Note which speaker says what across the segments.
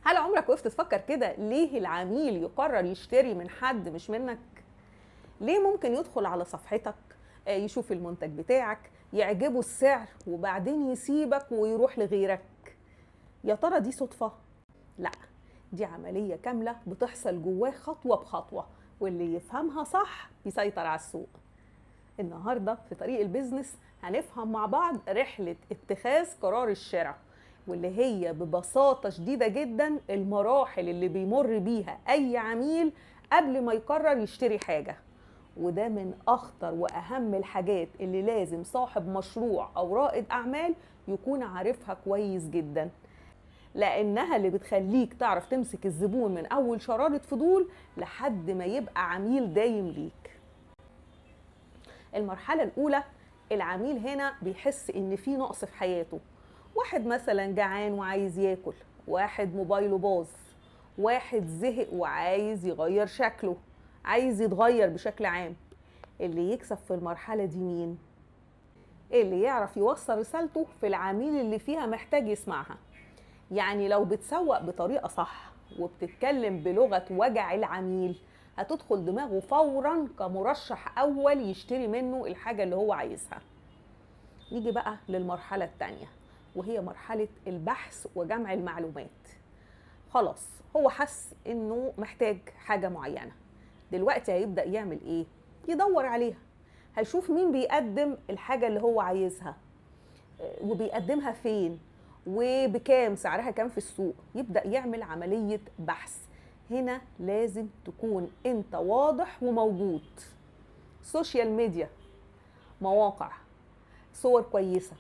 Speaker 1: هل عمرك وقفت تفكر كده ليه العميل يقرر يشتري من حد مش منك؟ ليه ممكن يدخل على صفحتك يشوف المنتج بتاعك يعجبه السعر وبعدين يسيبك ويروح لغيرك؟ يا ترى دي صدفة؟ لا، دي عملية كاملة بتحصل جواه خطوة بخطوة، واللي يفهمها صح يسيطر على السوق. النهاردة في طريق ال business هنفهم مع بعض رحلة اتخاذ قرار الشراء، واللي هي ببساطة شديدة جدا المراحل اللي بيمر بيها أي عميل قبل ما يقرر يشتري حاجة. وده من أخطر وأهم الحاجات اللي لازم صاحب مشروع أو رائد أعمال يكون عارفها كويس جدا، لأنها اللي بتخليك تعرف تمسك الزبون من أول شرارة فضول لحد ما يبقى عميل دايم ليك. المرحلة الأولى، العميل هنا بيحس إن في نقص في حياته. واحد مثلا جعان وعايز ياكل، واحد موبايله باظ، واحد زهق وعايز يغير شكله، عايز يتغير بشكل عام. اللي يكسب في المرحلة دي مين؟ اللي يعرف يوصل رسالته في العميل اللي فيها محتاج يسمعها. يعني لو بتسوق بطريقة صح وبتتكلم بلغة وجع العميل، هتدخل دماغه فورا كمرشح أول يشتري منه الحاجة اللي هو عايزها. نيجي بقى للمرحلة التانية، وهي مرحلة البحث وجمع المعلومات. خلاص هو حس إنه محتاج حاجة معينة، دلوقتي هيبدأ يعمل إيه؟ يدور عليها، هيشوف مين بيقدم الحاجة اللي هو عايزها وبيقدمها فين وبكام، سعرها كام في السوق. يبدأ يعمل عملية بحث. هنا لازم تكون انت واضح وموجود. social media، مواقع، صور كويسة،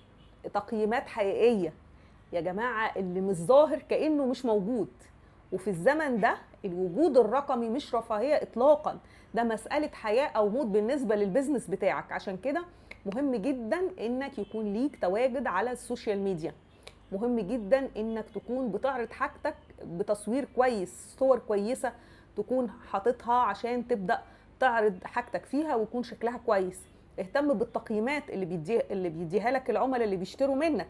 Speaker 1: تقييمات حقيقية. يا جماعة اللي مش ظاهر كأنه مش موجود. وفي الزمن ده الوجود الرقمي مش رفاهية إطلاقا، ده مسألة حياة أو موت بالنسبة لل business بتاعك. عشان كده مهم جدا إنك يكون ليك تواجد على ال social media، مهم جدا إنك تكون بتعرض حاجتك بتصوير كويس، صور كويسة تكون حاططها عشان تبدأ تعرض حاجتك فيها ويكون شكلها كويس. اهتم بالتقييمات اللي بيديها لك العملاء اللي بيشتروا منك.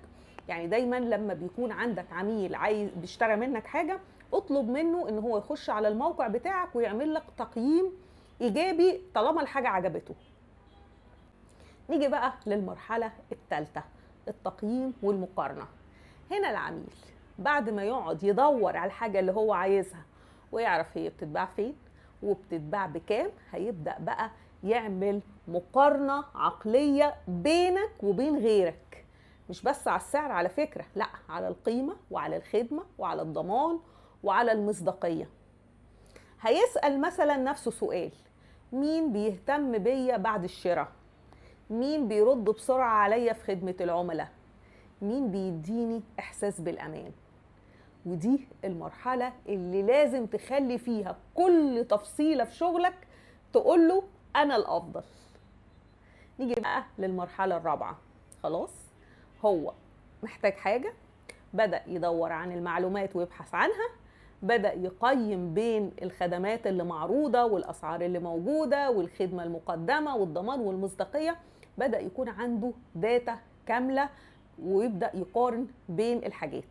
Speaker 1: يعني دايما لما بيكون عندك عميل عايز بيشتري منك حاجة، اطلب منه ان هو يخش على الموقع بتاعك ويعمل لك تقييم ايجابي طالما الحاجة عجبته. نيجي بقى للمرحلة الثالثة، التقييم والمقارنة. هنا العميل بعد ما يقعد يدور على الحاجة اللي هو عايزها ويعرف هي بتتباع فين وبتتباع بكام، هيبدأ بقى يعمل مقارنة عقلية بينك وبين غيرك. مش بس على السعر على فكرة، لا، على القيمة وعلى الخدمة وعلى الضمان وعلى المصداقية. هيسأل مثلا نفسه سؤال: مين بيهتم بيا بعد الشراء؟ مين بيرد بسرعة عليا في خدمة العملاء؟ مين بيديني إحساس بالأمان؟ ودي المرحلة اللي لازم تخلي فيها كل تفصيلة في شغلك تقوله أنا الأفضل. نيجي بقى للمرحلة الرابعة. خلاص هو محتاج حاجة، بدأ يدور عن المعلومات ويبحث عنها، بدأ يقيم بين الخدمات اللي معروضة والأسعار اللي موجودة والخدمة المقدمة والضمان والمصداقية، بدأ يكون عنده data كاملة ويبدأ يقارن بين الحاجات.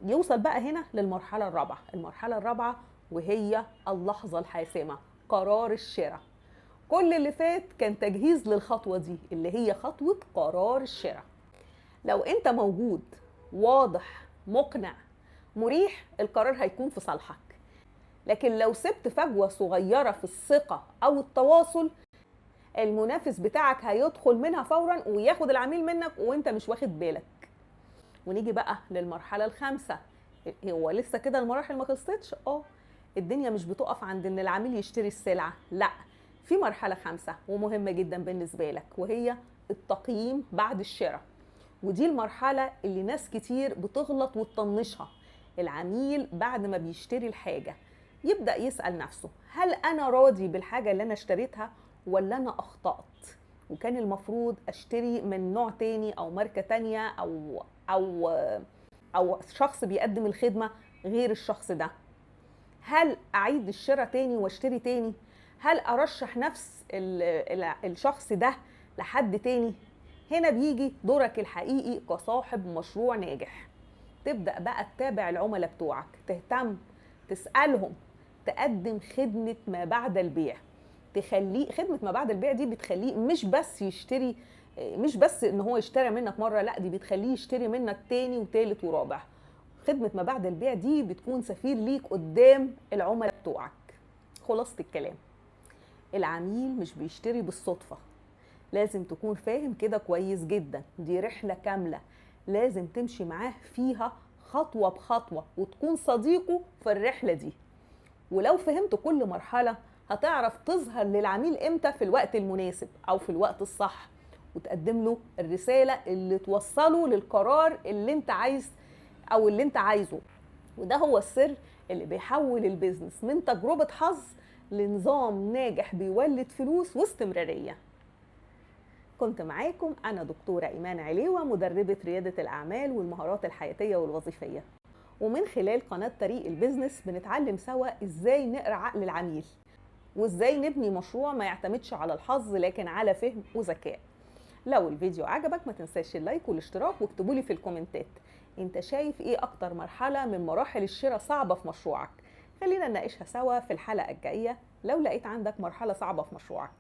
Speaker 1: يوصل بقى هنا للمرحلة الرابعة. المرحلة الرابعة وهي اللحظة الحاسمة، قرار الشراء. كل اللي فات كان تجهيز للخطوة دي اللي هي خطوة قرار الشراء. لو انت موجود واضح مقنع مريح، القرار هيكون في صالحك. لكن لو سبت فجوة صغيرة في الثقة أو التواصل، المنافس بتاعك هيدخل منها فورا وياخد العميل منك وانت مش واخد بالك. ونيجي بقى للمرحلة الخامسة. هو لسه كده المراحل ما خلصتش؟ الدنيا مش بتقف عند ان العميل يشتري السلعة، لا، في مرحلة خامسة ومهمة جدا بالنسبة لك، وهي التقييم بعد الشراء. ودي المرحلة اللي ناس كتير بتغلط وتطنشها. العميل بعد ما بيشتري الحاجة يبدأ يسأل نفسه: هل أنا راضي بالحاجة اللي أنا اشتريتها ولا أنا أخطأت وكان المفروض أشتري من نوع تاني أو ماركة تانية أو أو أو شخص بيقدم الخدمة غير الشخص ده؟ هل أعيد الشراء تاني واشتري تاني؟ هل أرشح نفس الشخص ده لحد تاني؟ هنا بيجي دورك الحقيقي كصاحب مشروع ناجح. تبدأ بقى تتابع العملاء بتوعك، تهتم، تسألهم، تقدم خدمة ما بعد البيع. تخليه خدمة ما بعد البيع دي بتخليه مش بس يشتري، مش بس ان هو يشتري منك مرة، لا دي بتخليه يشتري منك تاني وتالت ورابع. خدمة ما بعد البيع دي بتكون سفير ليك قدام العملاء بتوعك. خلاصة الكلام، العميل مش بيشتري بالصدفة، لازم تكون فاهم كده كويس جدا. دي رحلة كاملة لازم تمشي معاه فيها خطوة بخطوة وتكون صديقه في الرحلة دي. ولو فهمت كل مرحلة هتعرف تظهر للعميل امتى في الوقت المناسب او في الوقت الصح، وتقدم له الرسالة اللي توصله للقرار اللي انت عايز او اللي انت عايزه. وده هو السر اللي بيحول ال business من تجربة حظ لنظام ناجح بيولد فلوس واستمرارية. كنت معاكم أنا دكتورة إيمان عليوة، مدربة ريادة الأعمال والمهارات الحياتية والوظيفية، ومن خلال قناة طريق ال business بنتعلم سوا إزاي نقرأ عقل العميل، وإزاي نبني مشروع ما يعتمدش على الحظ لكن على فهم وذكاء. لو الفيديو عجبك ما تنساش ال like والاشتراك، واكتبوا لي في الكومنتات انت شايف ايه اكتر مرحلة من مراحل الشراء صعبة في مشروعك. خلينا نناقشها سوا في الحلقة الجاية لو لقيت عندك مرحلة صعبة في مشروعك.